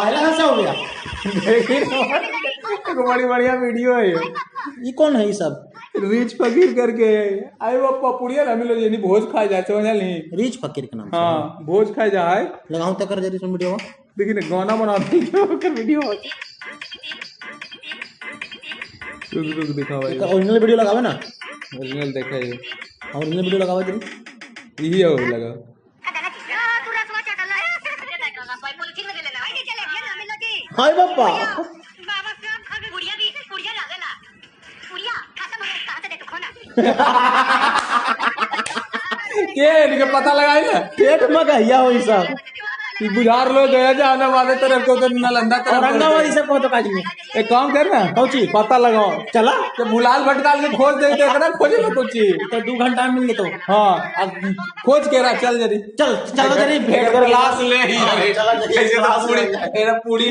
काहेला हंसा हो गया? एगो बड़ी बढ़िया वीडियो है। ये कौन है ये सब? रीछ फकीर करके है। आई बापा पुड़िया ना मिलो यानी भोज खाए जाए समझ ली। रीछ फकीर के नाम से। हाँ भोज खाए जाए। लगाऊं तक कर जरी सुन वीडियो। देखिए ना गाना बना दी ओकर वीडियो। रुक रुक दिखाओ भाई। ओरिजिनल वीडियो लगावे ना। ओरिजिनल देखा ये। ओरिजिनल वीडियो लगावे जरी। यही हो लगा। हाय बापा। के इनके पता लगाई ना पेट में गहिया हो सब। बुझार लो गया जाने वाले तरफ को तो नालंदा तरफ औरंगाबाद से पहुंचो काज में। एक काम कर ना कौची पता लगाओ चला तो बुलाल भटकाल के खोज दे देखना खोजे ना कुछ तो 2 घंटा में मिल तो। हां अब खोज के रहा चल जरी चल चलो जरी भेंट कर क्लास ले ही कैसे तो पूरी तेरा पूरी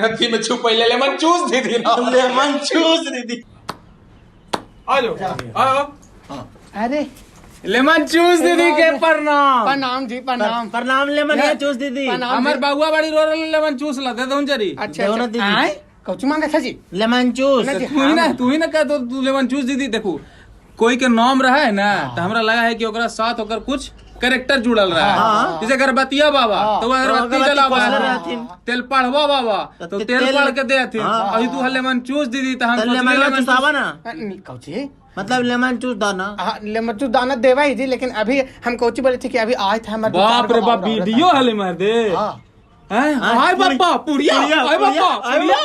अथी में छुप ले लेमन चूस दीदी ना लेमन चूस दीदी। आ जाओ आओ। हां अरे लेमन चूस दीदी के प्रणाम। प्रणाम जी प्रणाम प्रणाम लेमन चूस दीदी। हमर बाबुआ बड़ी रो रहल लेमन चूस ला दे दउन जरी। अच्छा अच्छा आय कौची मांगे था जी? लेमन चूस। तू ही ना कह दो तू लेमन चूस दीदी। देखो कोई के नाम रहा है ना तो हमरा लगा है कि ओकरा साथ ओकर कुछ कैरेक्टर जुड़ल रहा है। जैसे अगरबत्तिया बाबा तो अगरबत्ती जलावा, तेल पढ़वा बाबा तो तेल पढ़ के दे हथिन। अभी तू लेमन चूस दीदी तो हम लेमन चूसावा ना कौची मतलब लेमन चूस दाना। हां लेमन चूस दाना देवा ही जी, लेकिन अभी हम कोची बोले थे कि अभी आए थे हमारे। बाप रे बाप वीडियो हले मार दे। हां हाय बापा पुड़िया हाय बापा पुड़िया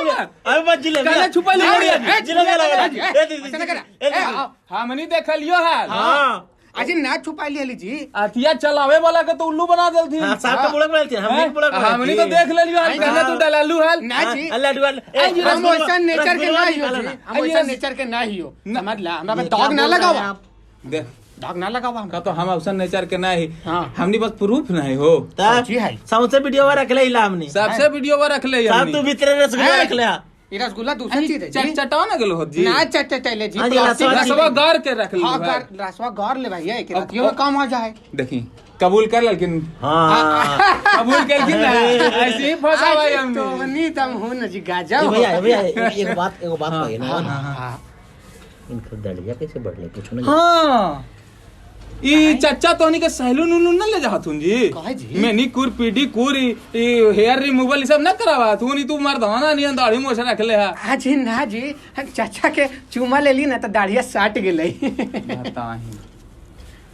हाय बाप जिले काले छुपा ले जिले लगा ए दीदी हमनी देखलियो है। हां अजी ना छुपा लिया जी अथिया चलावे वाला के तो उल्लू बना देलथिन। हां साहब के बुड़क बोलथिन हम नहीं बुड़क हमनी तो देख लेलियो हाल पहले तू डलालू हाल ना जी। हम वैसा नेचर के ना हियो जी, हम वैसा नेचर के ना हियो समझ ला। हमरा पे दाग ना लगावा, देख दाग ना लगावा का तो हम औसन नेचर के ना ही। हमनी बस प्रूफ नहीं हो जी है। सबसे वीडियो रख ले हमनी, सबसे वीडियो रख ले सब तू भीतर रसगुल्ला रख ले। ई रसगुल्ला दूसरा चीज है जी। चटाओ ना गेलो हो जी ना चटचटैले जी रसवा गार के रख ले। हां गार रसवा गार ले भैया के रतियो में काम आ जाए। देखी कबूल कर लेकिन। हां कबूल कर ना ऐसे ही फंसा भाई हमने तो नहीं तम हो ना जी गाजा। भैया भैया एक बात एगो बात कही ना। हां इनका दलिया कैसे बढ़ले पूछो ना। हां ई चाचा तोहनी के सैलून उलून न ले जाथुन जी? मैनीक्यूर पेडीक्यूर ई हेयर रिमूवल सब न करावा थुन? तू मर्दाना नियन दाढ़ी मोछ रख ले है। हां जी ना जी चाचा के चुमा ले ली ना तो दाढ़िया साट गेलै। बताही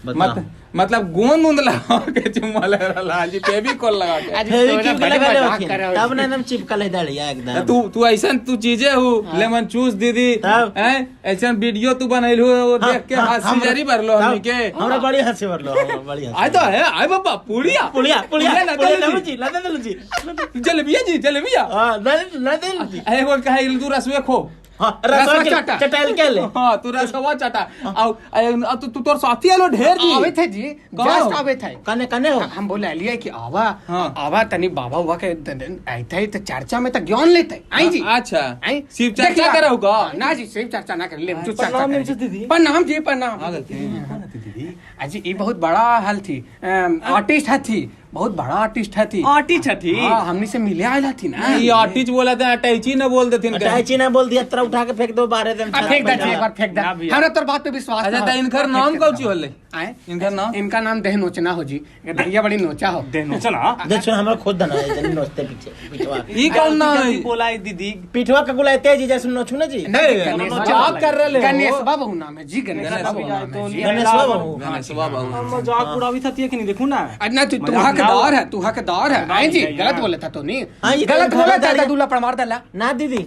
मत मतलब गोंद उंद लगा के चुमा ले रहला जी फेविकॉल लगा के। फेविकॉल लगा ले तब ना एकदम चिपकल है दाढ़िया एकदम। तू तू ऐसन तू चीजें हो लेमन चूस दीदी हैं ऐसन वीडियो तू बनैल हो देख के हंसी जरी भरलो हमनी के। हमरा बड़ी हंसी भरलो बड़ी हंसी। आय तो है आय बाबा पुड़िया पुड़िया पुड़िया ना दे जी ना दे जी जलेबिया जी जलेबिया। हां ना दे जी एगो कहे तू रसवे खो। हां रसवा चटाइल के ले। हां तू रसवा चटा आ तू तोर साथी आलो ढेर जी आवे थे जी जस्ट आवे थे। कने कने हो हम बोले लिए कि आवा आवा तनी बाबा हुआ के आइते तो चर्चा में तो ज्ञान लेते आई जी। अच्छा शिव चर्चा करहु का ना जी? शिव चर्चा ना कर ले तू चर्चा कर। प्रणाम जी प्रणाम। दीदी अजी ई बहुत बड़ा हल थी आर्टिस्ट हथी बहुत बड़ा आर्टिस्ट हथी। आर्टिस्ट हथी? हां हमनी से मिले आयल हथी ना। ई आर्टिस्ट बोला था अटैची ना बोल देथिन। अटैची ना बोल दिया तोरा उठा के फेंक दो बाहर दे फेंक दे एक बार फेंक दे हमरा तोर बात पे विश्वास। अच्छा त इनकर नाम कौची होले? आए इनकर नाम? इनका नाम देह नोचना हो जी। दहिया बड़ी नोचा हो। देह नोचना देख सुन हमरा खुद दना है जन नोचते पीछे पिठवा। ई कौन नाम है? बोला है दीदी पिठवा के गुलाय तेजी जैसे नोचू ना जी। नहीं मजाक कर रहे गणेश बाबू नाम है जी। गणेश बाबू नाम है जी। गणेश बाबू गणेश बाबू मजाक उड़ावी थी कि नहीं देखू ना। ना तू हकदार है तू हकदार है। आई जी गलत बोला था तो नहीं गलत बोला था दूल्हा पर मार डाला ना दीदी।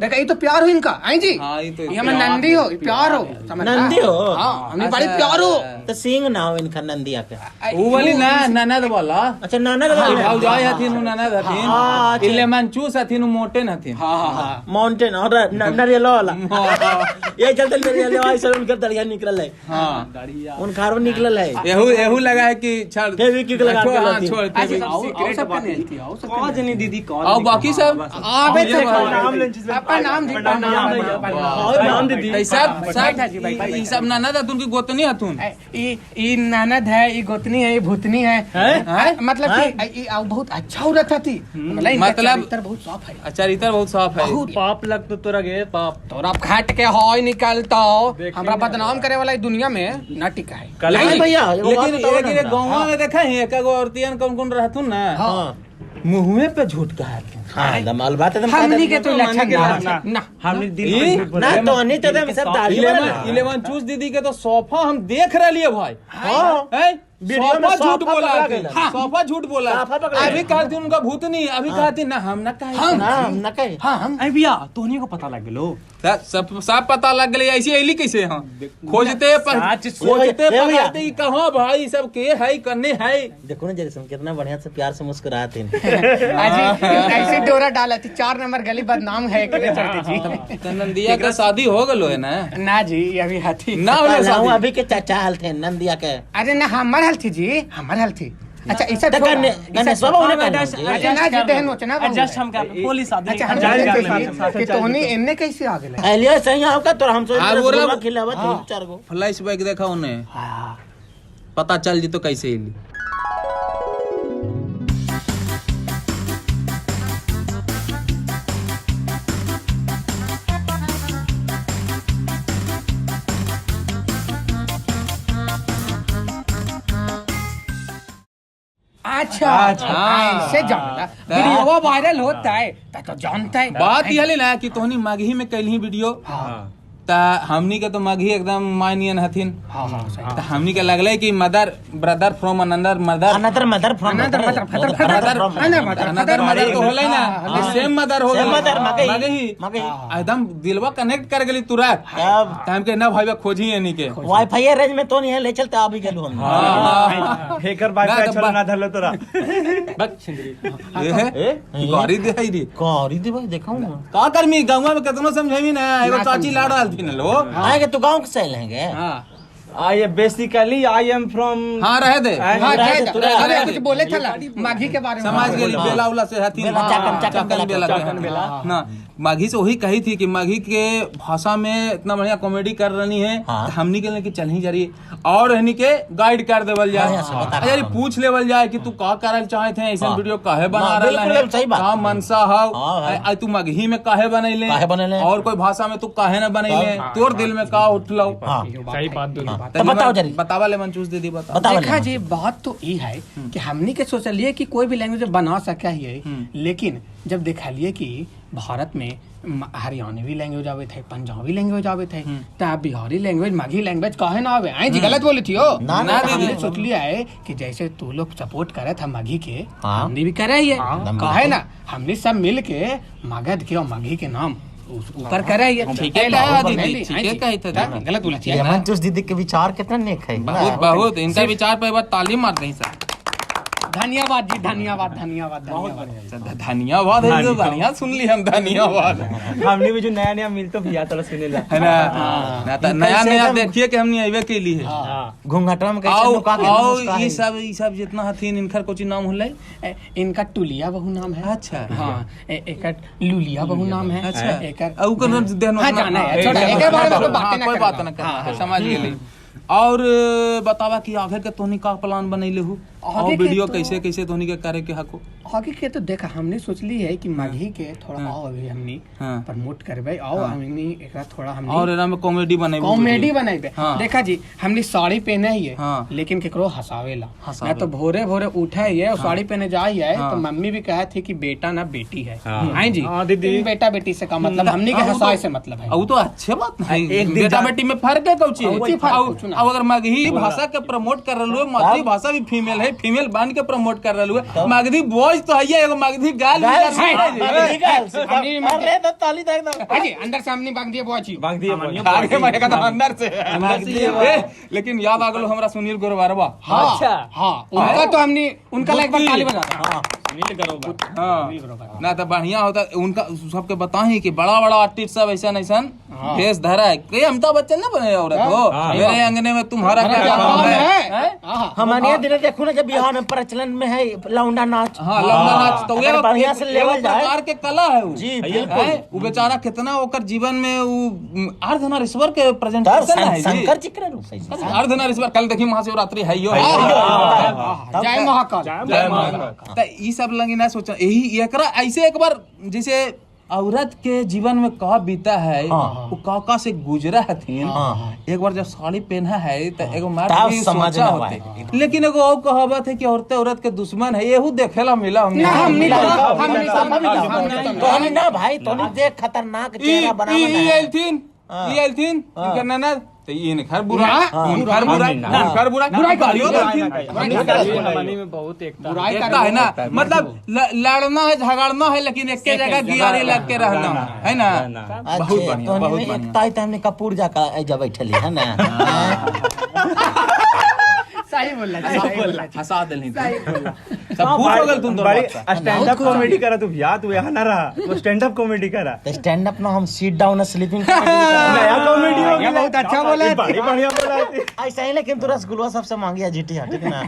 देखा ये तो प्यार हो इनका। आई जी हां ये तो ये हम नंदी हो प्यार हो समझ नंदी हो। हां हमने बड़ी प्यार हो तो सिंह ना हो इनका नंदी आके वो वाली ना ननद वाला। अच्छा ननद वाला भाव जाय हथिन ननद हथिन इले मन चूस हथिन मोटे हथिन। हां हां हां माउंटेन और नारियल वाला ये चलते नारियल वाला ऐसे उनका दरिया निकलल है। हां दरिया उनकारो निकलल है। एहू एहू लगा है कि छड़ फेविक्विक लगा के हां छोड़ सीक्रेट बात नहीं थी। आओ कौन जनी दीदी कौन आओ बाकी सब आवे थे नाम ले प्रणाम जी, प्रणाम। ई सब सब ई सब ननद हथुन की गोतनी हथुन? ई ई ननद है, ई गोतनी है, ई भूतनी है। मतलब कि ई बहुत अच्छा औरत थी, मतलब बहुत साफ है। चरित्र बहुत साफ है। पाप लग तो तोरा गे पाप, तोरा फाट के हॉय निकलता हो, हमरा बदनाम करे वाला दुनिया में ना टिका है भैया। लेकिन एक गाँव में देखा है एक औरतियन कौन कौन रहतुन ना, मुँहे पे झूठ कहा। हां दमाल बात एकदम हमनी के तो लक्षण ना ना, हमनी दिल पे झूठ ना तो नहीं तो हम सब दाढ़ी वाला 11 चूज दीदी के तो सोफा हम देख रहे भाई। हां वीडियो में झूठ बोला, सोफा झूठ बोला। अभी कहती उनका भूतनी, अभी कहती ना हम ना कहे, हम ना कहे। हां हम ए भैया तोहनी को पता लग गेलो, सब सब पता लग गेलै। ऐसी ऐली कैसे? हां खोजते खोजते पकड़ते ई कहां भाई सब के है कन्ने है। देखो ना जरा कितना बढ़िया से प्यार से मुस्कुराते हैं। अजी ऐसे डोरा डाला थी, 4 नंबर गली बदनाम है एकरे चलते जी। नंदिया के शादी हो गेलो है ना? ना जी अभी हाथी ना होले शादी, अभी के चाचा हल थे नंदिया के। अरे ना हमर हल थी जी, हमर हल थी। अच्छा इसे अच्छा ना जी देहन होचे ना एडजस्ट हम कर पुलिस आदमी। अच्छा हम कि तोहनी एन्ने कैसे आ गेले? एलिया सही आओ का तोरा हम सोच खिलावत 3-4 गो फ्लैश बैक देखा उन्हें, पता चल जी तो कैसे एली। अच्छा ऐसे जानला वीडियो वायरल होता है तो जानता है। बात यह ना कि तोहनी मगही में कैलही वीडियो, ता हमनी के तो मगही एकदम मानियन हथिन। हां हां सही। ता हमनी के लगले कि mother brother from another mother, another mother from another mother, another mother तो होले ना, सेम मदर हो गेल मगही एकदम दिलवा कनेक्ट कर गेली तुरंत। त हम के ना भाईबा खोजी यानी के वाईफाई रेंज में तो नहीं है ले चलते अभी गेलु हम। हां हेकर वाईफाई चलो ना धरलो तोरा बक छिंदरी ए गाड़ी दे है रे, गाड़ी दे भाई देखाऊ का करमी गांव में केतनो समझेमी ना, एगो चाची लाड़ रहल लो आएंगे तो गांव के से लेंगे। हां I basically I am from. हां रह दे, हां रह दे, कुछ बोले था माघी के बारे में समझ गेली, बेला उला से हथिन चाकन बेला ना माघी से वही कही थी कि माघी के भाषा में इतना बढ़िया कॉमेडी कर रही है। हाँ। हमनी के लेके चल ही जा रही और हनी के गाइड कर देवल जाए, अरे पूछ लेवल जाए कि तू का करल चाहे थे, ऐसा वीडियो काहे बना रहा है, का मनसा हव, आ तू मगही में काहे बनैले और कोई भाषा में तू काहे ना बनैले, तोर दिल में का उठलो। सही बात तो बताओ जरी, बतावा ले मंचूस दीदी बताओ। देखा जी बात तो ये है कि हमनी के सोचलिए कि कोई भी लैंग्वेज बना सका है, लेकिन जब देखा लिए कि भारत में हरियाणवी लैंग्वेज आवे थे, पंजाबी लैंग्वेज आवे थे, त बिहारी लैंग्वेज मगही लैंग्वेज काहे ना आवे? आई जी गलत बोली थी हो ना, ना हमने सोच लिया है कि जैसे तू लोग सपोर्ट करे था मगही के, हमने भी करे ही है, काहे ना हमने सब मिल के मगध के और मगही के नाम ऊपर करे ही है। ठीक है दीदी, ठीक है कही था, गलत बोला थी। मंचूस दीदी के विचार कितना नेक है, बहुत बहुत इनका विचार पर एक बार ताली मार दें सर। धन्यवाद जी, धन्यवाद धन्यवाद धन्यवाद धन्यवाद। तो बढ़िया सुन ली हम, धन्यवाद। हमने भी जो नया नया मिल तो भैया तोरा सुने ला है ना, ना तो नया नया देखिए कि हमने आइबे केली है। घूंघटवा में कैसे नुका के आओ ई सब जितना हथिन इनकर कोची नाम होलै? इनका टुलिया बहु नाम है। अच्छा हां, एकर लुलिया बहु नाम है। अच्छा एकर औ कोन देहनो हां जाना है, छोड़ एकर बारे में कोई बात ना कोई बात ना कर, समझ गेली। और बतावा कि आगे के तोहनी का प्लान बनैले हो और वीडियो कैसे कैसे तोहनी के करे के हको? आगे के तो देखा हमने सोच ली है कि मगही के थोड़ा आओ अभी हमनी प्रमोट करबे, आओ हमनी एकरा थोड़ा हमनी और एकरा में कॉमेडी बनैबे, कॉमेडी बनैबे। देखा जी हमनी साड़ी पहने ही है, लेकिन केकरो हंसावेला ना, तो भोरे भोरे उठे ही है और साड़ी पहने जाई है तो मम्मी भी कहे थी कि बेटा ना बेटी है। हां जी बेटा बेटी से का मतलब हमनी के हंसाए से मतलब है। उ तो अच्छे बात नहीं, बेटा बेटी में फर्क है कौची? अब अगर मगही भाषा के प्रमोट कर रहलो है, मातृभाषा भी फीमेल है, फीमेल बन के प्रमोट कर रहलो है, मगधी बॉयज तो है एगो मगधी गाल अरे तो ताली दे एकदम। हां जी अंदर से हमनी बांध दिए बॉयज बांध दिए आगे बढ़ेगा तो अंदर से लेकिन याद आ गेलो हमरा सुनील गोरवारवा। अच्छा हां उनका तो हमनी उनका एक बार ताली बजा। हां सुनील ग्रोवर। हाँ ना तो बढ़िया होता उनका सबके बताही कि बड़ा बड़ा आर्टिस्ट सब ऐसा ऐसा भेष धरा है। कहीं अमिताभ बच्चन ना बने औरत हो, मेरे अंगने में तुम्हारा क्या काम है? हमारे दिन देखो ना जब बिहार में प्रचलन में है लौंडा नाच। हाँ लौंडा नाच तो अगर बढ़िया से लेवल जाए। प्रकार के कला है वो। जी बिल्कुल। वो बेचारा कितना ओकर जीवन में वो अर्धनारीश्वर के प्रेजेंटेशन है जी। शंकर जी के रूप है। अर्धनारीश्वर कल देखी महाशिवरात्रि है यो। जय महाकाल। जय महाकाल। त ई सब लगी ना सोचा यही एकरा ऐसे एक बार जैसे औरत के जीवन में का बीता है, वो का का से गुजरा हथिन। एक बार जब साड़ी पहना है तो एगो मर्द भी समझ सोचा होते। लेकिन एगो और कहावत है कि औरतें औरत के दुश्मन है, येहू देखेला मिला हमने। तो ना भाई तो देख खतरनाक चेहरा बना ई आइलथिन, ई आइलथिन इनकर ननद तो ई इनकर बुरा, उनकर बुरा, उनकर बुरा, बुराई करियो हमनी में बहुत एकता एकता है ना। मतलब लड़ना है झगड़ना है लेकिन एक के जगह गियारी लग के रहना है ना। बहुत बढ़िया, बहुत बढ़िया। एकता है तो हमने कपूर जाका ऐजा बैठली है ना। सही बोला, सही बोला, हंसा देलही सब खुश हो गेल तुम दोनों। बड़ी स्टैंड अप कॉमेडी करा तू भैया, तू यहाँ ना रहा तो स्टैंड अप कॉमेडी करा। स्टैंड अप ना हम सिट डाउन स्लीपिंग नया कॉमेडी हो गया। बहुत अच्छा बोला, बड़ी बढ़िया बोला। ऐसा ही लेकिन तू रसगुल्ला सबसे मांगी जीटी है ठीक ना,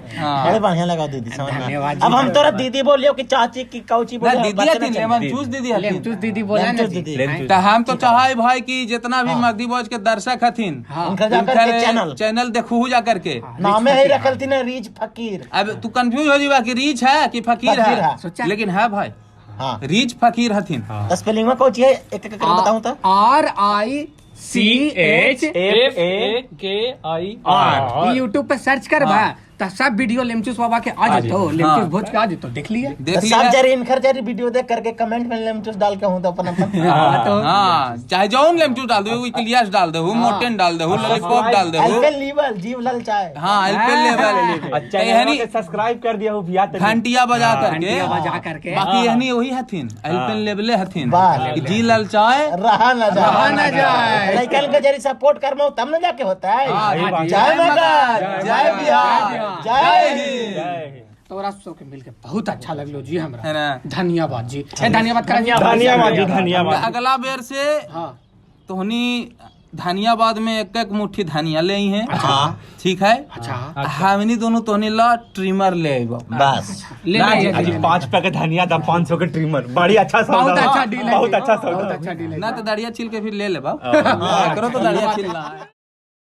बड़े बढ़िया लगा दीदी समझ में। अब हम तोरा दीदी बोलियो कि चाची की कौची बोलियो? दीदी हथिन, लेमन जूस दीदी हथिन, लेमन जूस दीदी बोला ना दीदी। तो हम तो चाहे भाई कि जितना भी मगधी बॉयज के दर्शक हथिन उनका जाकर के चैनल देखू जा करके। नामे है रखलती ना रीच फकीर। अब तू कंफ्यूज हो जीवा कि रीच है कि फकीर है, लेकिन है भाई। हाँ। रीच फकीर हथिन। स्पेलिंग में कौची है एक एक करके बताऊं तो? RICH F A K I R. YouTube Pay search कर बा तो सब वीडियो लेमचूस बाबा के आ जतो, लेमचूस भोज के आ जतो, देख लिए देख लिया। सब जरी इनखर जरी वीडियो देख करके कमेंट में लेमचूस डाल के हूं तो अपन अपन। हां चाहे जौन लेमचूस डाल दो, इक्लियास डाल दो, मोटेन डाल दो, लॉलीपॉप डाल दो, एल्पेन लेवल जीव लल चाय। हां एल्पेन लेवल। अच्छा यानी सब्सक्राइब कर दिया हो भैया, घंटिया बजा करके, बजा करके। बाकी यानी वही हथिन एल्पेन लेवले हथिन जी लल चाय रहा ना जाए, रहा ना जाए। लइकन के जरी सपोर्ट करमो तब ना जाके होता है। जय मगध, जय बिहार, जय हिंद। तोरा सब के मिलके बहुत अच्छा लगलो जी हमरा, धन्यवाद जी। धन्यवाद कर, धन्यवाद जी, धन्यवाद। अगला बेर से तोहनी धनियाबाद में एक एक मुट्ठी धनिया ले आई है। ठीक है। अच्छा हमनी दोनों तोहनी ला ट्रिमर ले आइबो बस। ले ले 5 पैकेट धनिया दा 500 के ट्रिमर, बड़ी अच्छा सौदा, बहुत अच्छा डील है, बहुत अच्छा सौदा, बहुत अच्छा डील है ना। तो दाढ़िया छील के फिर ले लेबा करो तो दाढ़िया छीलना।